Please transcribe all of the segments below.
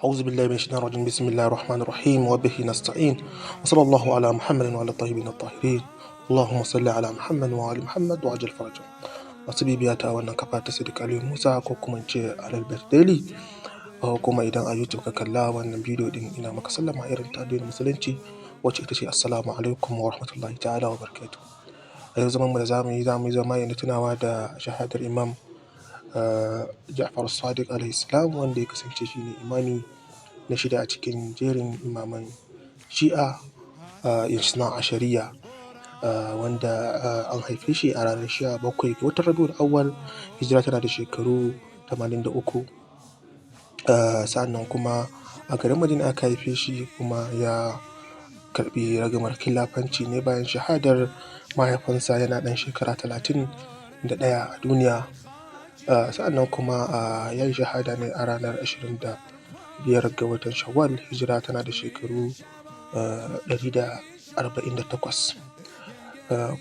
أعوذ بالله من الشيطان الرجيم. بسم الله الرحمن الرحيم وبه نستعين، وصلى الله على محمد وعلى الطيبين الطاهرين. اللهم صل على محمد وعلى محمد وعجل فرجه. Masu bibiya ta wannan kafa ta Sadiq Aliyu Musa, ko kuma in ce Alal Daily, ko kuma idan a YouTube ka kalla wannan bidiyo din, ina maka sallama irin ta addinin Musulunci, wacce ita ce assalamu alaikum wa rahmatullahi ta'ala wa barakatuh. A yau zaman mu da zamu yi zama ne na tunawa da shahadar Imam Ja'far Sadiq alaihi salam, wanda ya kasance shine imami na shida a cikin jerin imaman Shi'a Isna Ashariya, wanda an haife shi a ranar 17 ga watan Rabiul Awwal, hijira tana da shekaru 83. Sa'annan kuma a garin Madina aka haife shi, kuma ya karɓi ragamar khilafanci ne bayan shahadar mahaifinsa yana ɗan shekara 31 a duniya. Sa'annan kuma ya yi shahada ne a ranar 25 ga watan Shawwal, hijira tana da shekaru 148,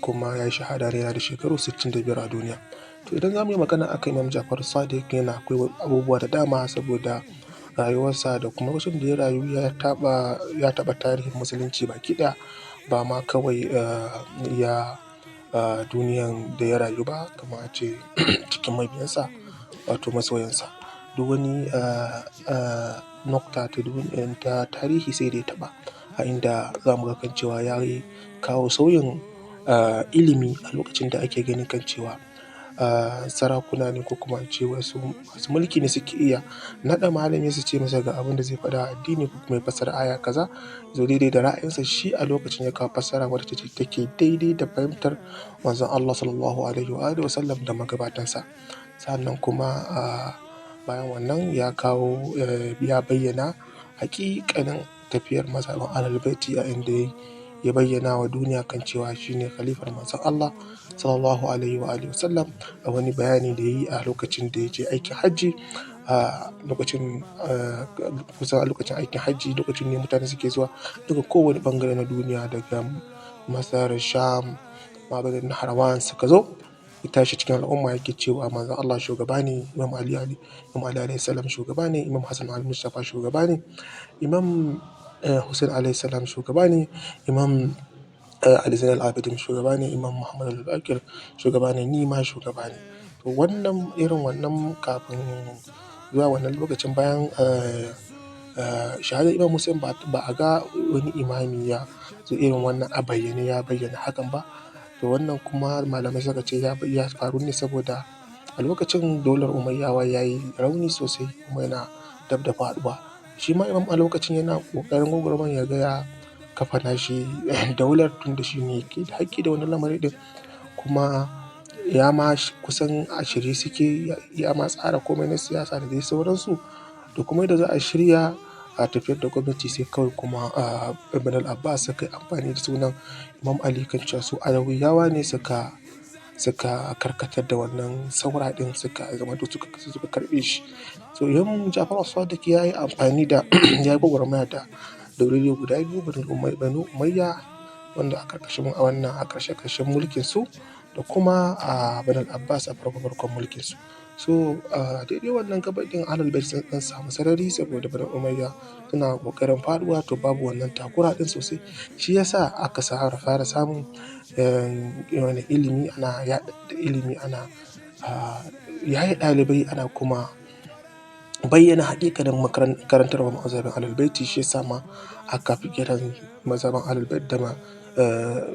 kuma ya yi shahada ne yana da shekaru 65 a duniya. To, idan za mu yi magana akan Imam Ja'far Sadiq, yana akwai abubuwa da dama, saboda rayuwarsa da kuma lokacin da ya rayu ya taɓa tarihin Musulunci baki ɗaya, ba ma kawai ya duniyan da ya rayu ba, kamar a ce cikin mabiyansa, wato masoyansa. Duk wani nukta ta tarihi sai da ya taɓa, a inda za mu ga kan cewa ya kawo sauyin ilimi a lokacin da ake ganin kan cewa sarakuna ne, ko kuma in ce wasu masu mulki ne suke iya naɗa malami su ce masa ga abin da zai faɗa a addini, ko kuma ya fassara aya kaza zo daidai da ra'ayinsa. Shi a lokacin ya kawo fassara wadda take daidai da fahimtar Manzon Allah sallallahu alaihi wa alihi wasallam da magabatansa. Sannan kuma bayan wannan ya kawo, ya bayyana haƙiƙanin tafiyar mazhaban Ahlul Baiti, a inda ya bayyana wa duniya kan cewa shine khalifar Manzon Allah sallallahu alaihi wa alihi wasallam, a wani bayani da ya yi a lokacin da ya je aikin hajji. A lokacin, kusan a lokacin aikin hajji, lokacin ne mutane suke zuwa daga kowane ɓangare na duniya, daga Masar, Sham, Mabadin Nahrawan suka zo. Ya tashi cikin al'umma yake cewa Manzon Allah shugaba ne, Imam Ali alaihi salam shugaba ne, Imam Hassan al-Mustapha shugaba ne, Imam Hussein alaihi salam shugaba ne, Imam Ali Zainal Abidin shugaba ne, Imam Muhammad al-Baqir shugaba ne, ni ma shugaba ne. To, wannan irin wannan, kafin zuwa wannan lokacin, bayan shahadar Imam Hussein, ba a ga wani imami ya zo irin wannan a bayyane ya bayyana hakan ba. To, wannan kuma malamai suka ce ya faru ne saboda a lokacin daular Umayyawa ya yi rauni sosai kuma yana dab da faɗuwa. Shi ma imam a lokacin yana ƙoƙarin gwagwarmayar ya ga ya kafa nashi daular, tunda shi ne yake da haƙƙi da wannan lamari ɗin, kuma ya ma kusan a shirye suke, ya ma tsara komai na siyasa da dai sauransu da kuma yadda za a shirya a tafiyar da gwamnati. Sai kawai kuma Ibn al-Abbas suka yi amfani da sunan Imam Ali kan cewa su Alawiyawa ne suka karkatar da wannan saura ɗin, suka zamanto suka karɓe shi. So Imam Ja'far Sadiq ya yi amfani da, ya yi gwagwarmaya da dauloli guda biyu, Banu Umayya, wanda a ƙarƙashin wannan, a ƙarshe ƙarshen mulkin su, da kuma a Banu Abbas a farko farkon mulkin su. So a daidai wannan gaɓar ɗin, Ahlul Bait sun ɗan samu sarari, saboda Banu Umayya suna ƙoƙarin faɗuwa, to babu wannan takura ɗin sosai. Shi ya sa aka fara samun wani ilimi, ana yaɗa ilimi, ana yaye ɗalibai, ana kuma bayyana haƙiƙanin karantarwar mazhabin Ahlul Baiti. Shi ya sa ma aka fi kiran mazhaban Ahlul Bait da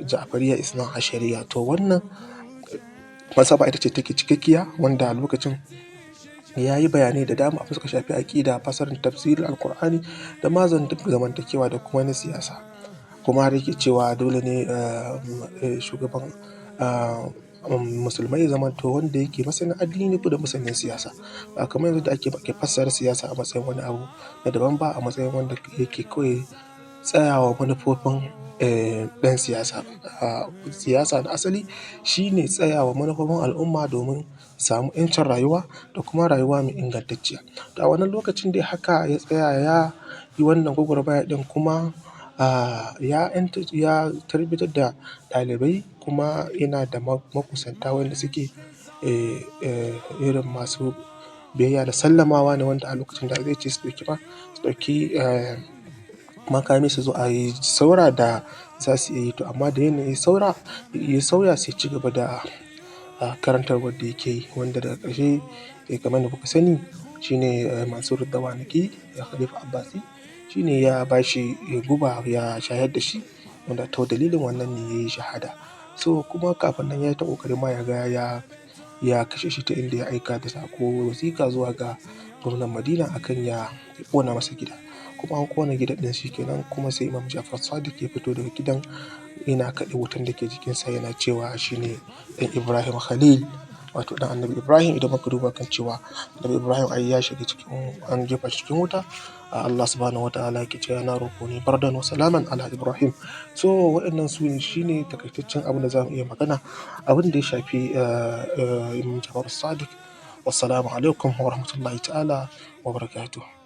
Ja'fariyya Isna Ashariya. To, wannan mazhaba ita ce take cikakkiya, wanda a lokacin ya yi bayanai da dama da suka shafi aƙida, fassarar tafsirin Alƙur'ani, da ma zamantakewa, da kuma na siyasa. Kuma har yake cewa dole ne shugaban musulmai ya zamanto wanda yake masanin addini ko da masanin siyasa. Ba kamar yanzu da ake fassara siyasa a matsayin wani abu na daban ba, a matsayin wanda yake kawai tsayawa manufofin ɗan siyasa. Siyasa na asali shine tsayawa manufofin al'umma domin samu ‘yancin rayuwa da kuma rayuwa mai ingantacciya. To, a wannan lokacin dai haka ya tsaya ya yi wannan gwagwarmaya ɗin, kuma ya tarbiyyantar da ɗalibai, kuma yana da makusanta wanda suke irin masu Biyayya da sallamawa ne wanda a lokacin da zai ce su ɗauki ma su ɗauki makami su zo a yi saura da za su iya yi. To amma da yanayi saura ya sauya, sai ci gaba da karantarwar da yake yi, wanda daga ƙarshe, kamar yadda kuka sani, shine Mansur Dawanaki, Khalifa Abbasi, shine ya ba shi guba ya shayar da shi, wanda ta dalilin wannan ne ya yi shahada. So kuma kafin nan ya yi ta ƙoƙarin ma ya ga ya kashe shi, ta inda ya aika da saƙo, wasiƙa zuwa ga gwamnan Madina akan ya ƙona masa gida. Kuma an ƙona gidan ɗin, shi kenan. Kuma sai Imam Jafar Sadiq ya fito daga gidan yana kaɗe wutan da ke jikinsa, yana cewa shine ɗan Ibrahim Khalil, wato ɗan Annabi Ibrahim. Idan muka duba kan cewa Annabi Ibrahim ai ya shiga cikin, an jefa shi cikin wuta, Allah Subhanahu wa Ta'ala yake cewa: "Naru kuni bardan wa salaman ala Ibrahim." So waɗannan su ne shine takaitaccen abin da za mu iya magana abin da ya shafi Imam Jafar Sadiq. Wassalamu alaikum wa rahmatullahi ta'ala wa barakatuh.